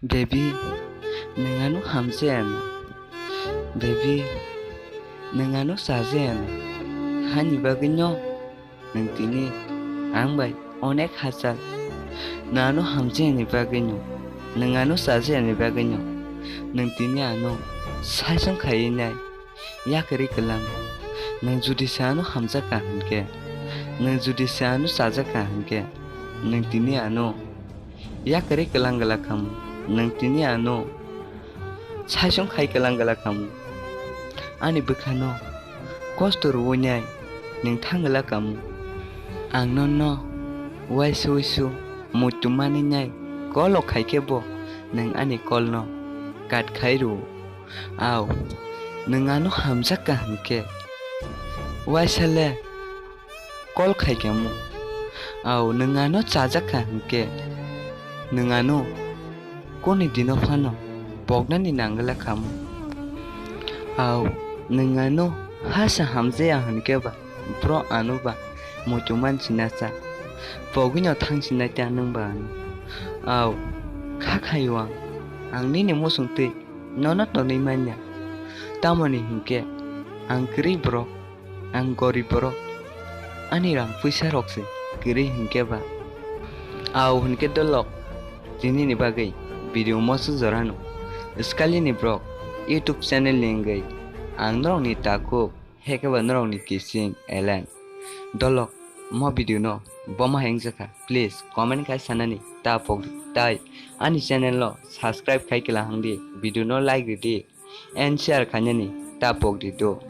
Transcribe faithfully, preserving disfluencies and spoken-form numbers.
Baby, nwng ano hamjaya na? Baby, nwng ano chajaya na? Hani bagwi no nwng tini ang bai onek hachal. Nwng ano hamjayani bagwi no, nwng ano chajayani bagwi no, nwng tini ano saichung khaiwi nai. Yakarwi kwlang. Nwng judi se ano hamjakha hinkhe, nwng judi se ano chajakha hinkhe, nwng tini ano yakarwi kwlang gwlak khamu. Nwng tini ano saichung khai kwlang gwlak khamu. Ani bwkhano kosto rwui nai nwng thang gwlak khamu. Ang nono uaisu uisu muitu manwi nai call o khaikhe bo nwng ani call no cut khai rwo. Au, nwng ano hamjakha hinkhe uaisa le call khaikhamu. Au, nwng ano chajakha hinkhe nwng ano koni dino phano poknani nang gwlak khamu. Au, nwng ano hasa hamjaya hinkhe ba bro ano ba muitu mansinasa pogwino thangsinai ta nwng ba ano. Au, kha khaio ang, ang nini muchungtwi nono tonwi manya. Tamoni hinkhe ang kwrwi borok, ang gorib borok, ani rang puisa rok se kwrwi hinkhe ba. Au hinkhe dolok, tinini bagwi video moso jorano. Swkalini borok YouTube channel ni wngwi ang norokni takhuk, hekhe ba norokni kising Elen. Dolok, mo video no boma hengjakha, please comment khai sanani ta pokdi, tai ani channel no subscribe khai kwlang hangdi, video no like ridi and share khainani ta pokdi do.